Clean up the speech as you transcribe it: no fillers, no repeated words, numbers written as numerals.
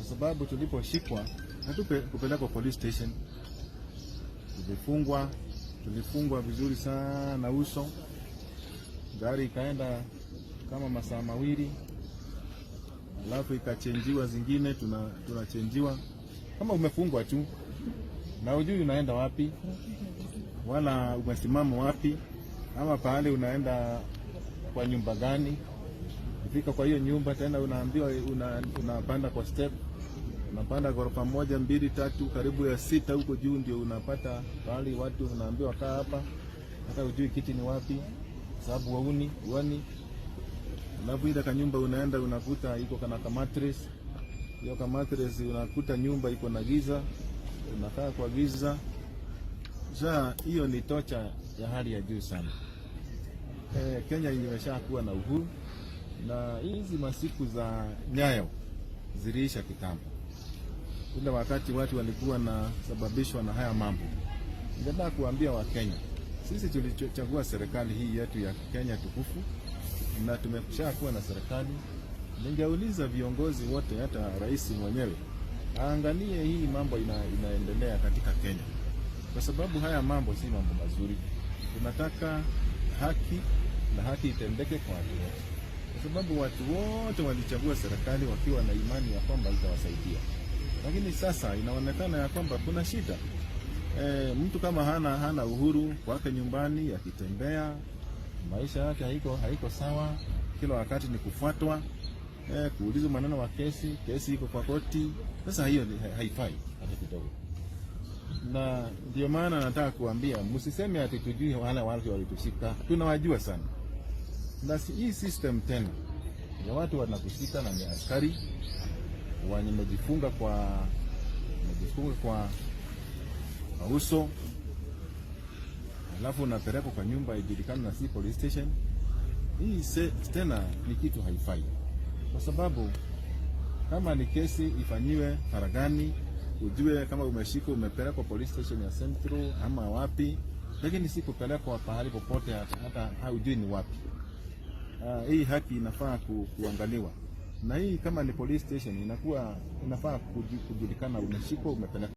Sababu tuliposhikwa hatukupelekwa police station, tulifungwa vizuri sana uso, gari ikaenda kama masaa 2, alafu ikachenjiwa zingine, tunachenjiwa kama umefungwa tu na ujui unaenda wapi wala umesimama wapi ama pahali unaenda kwa nyumba gani. Ukifika kwa hiyo nyumba tena unaambiwa unapanda kwa step, unapanda ghorofa moja, mbili, tatu, karibu ya sita huko juu ndio unapata pahali watu unaambiwa kaa hapa, hata ujui kiti ni wapi, sababu wauni uoni. Alafu ile kanyumba unaenda unakuta iko kana ka mattress, hiyo ka mattress unakuta nyumba iko na giza, unakaa kwa giza. Sasa hiyo ni torture ya hali ya juu sana. Kenya imeshakuwa na uhuru na hizi masiku za Nyayo ziliisha kitambo. Ule wakati watu walikuwa nasababishwa na haya mambo. Ningetaka kuambia Wakenya, sisi tulichagua serikali hii yetu ya Kenya tukufu na tumeshakuwa na serikali. Ningeuliza viongozi wote, hata rais mwenyewe aangalie hii mambo inaendelea katika Kenya, kwa sababu haya mambo si mambo mazuri. Tunataka haki na haki itendeke kwa watu wote, kwa sababu watu wote walichagua serikali wakiwa na imani ya kwamba itawasaidia, lakini sasa inaonekana ya kwamba kuna shida. Mtu kama hana uhuru kwake nyumbani, akitembea maisha yake haiko sawa, kila wakati ni kufuatwa, kuulizwa maneno wa kesi, kesi iko kwa koti. Sasa hiyo haifai hata kidogo, na ndio maana nataka kuambia msiseme ati tujui wale watu walitushika, tunawajua sana. Na hii system tena ya watu wanakushika na ni askari wamejifunga kwa uso, alafu unapelekwa kwa nyumba ijulikana na si police station. Hii tena ni kitu haifai, kwa sababu kama ni kesi ifanyiwe faraghani, ujue kama umeshikwa umepelekwa police station ya Central ama wapi, lakini si kupelekwa pahali popote hata haujui ni wapi. Hii haki inafaa kuangaliwa, na hii kama ni police station inakuwa inafaa kujulikana umeshikwa umepelekwa.